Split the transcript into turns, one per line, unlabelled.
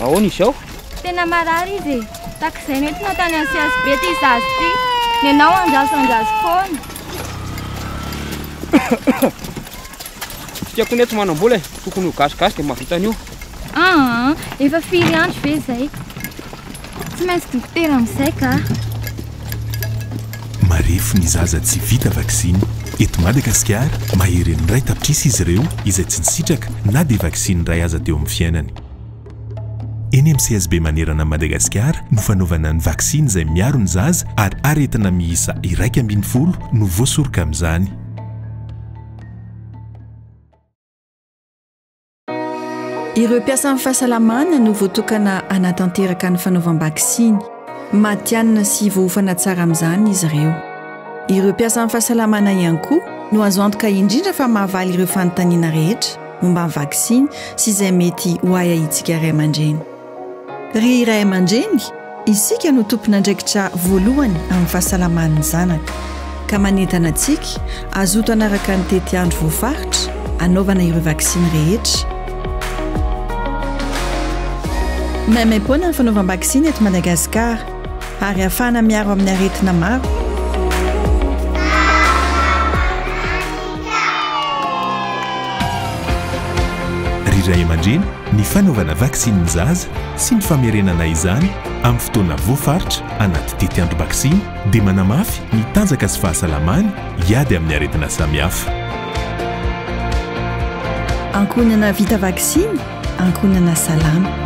Ahoana izy ao?
Tena marary izy e! Tahaka izay nentina tany amin'ny CHB ity zaza ity. Nenao andraso andraso foana.
Tsika koa ne tsy manam-bola e! Tokony ho gasigasy dia mahavita an'io.
Aa, efa firy andro ve izay? Tsy maintsy dokotera amin'izay ka.
Marefo ny zaza tsy vita vaksiny. Eto Madagasikara, maherin'ny iray tapitrisa izy ireo izay tsy nisitraka na dia vaksiny iray aza teo amin'ny fiainany. Eny amin'ny CSB manerana an'i Madagasikara no fanaovana ny vaksiny izay miaro ny zaza ary aretina miisa 11 no voasoroka amin'izany.
Ireo mpiasan'ny fahasalamana no voatokana hanatanteraka ny fanaovam-baksiny. Matihanina sy voaofana tsara amin'izany izy ireo. Ireo mpiasan'ny fahasalamana ihany koa no azo antoka indrindra fa mahavaly ireo fanontaniana rehetra momba ny vaksiny sy izay mety ho ahiahiantsika ray aman-dreny. Ry ray aman-dreny, isika no tompon'andraikitra voalohany amin'ny fahasalaman'ny zanaka, ka manentana antsika hazoto hanaraka ny tetiandro voafaritra hanaovana ireo vaksiny rehetra. Maimaimpoana ny fanaovam-baksiny eto Madagasikara ary ahafahana miaro amin'ny aretina maro.
Ry ray aman-dreny, ny fanaovana vaksiny ny zaza sy ny famerenana izany amin'ny fotoana voafaritra anaty tetiandrom-baksiny dia manamafy ny tanjaka sy fahasalamany hiady amin'ny aretina samihafa.
Ankohonana vita vaksiny, ankohonana salama.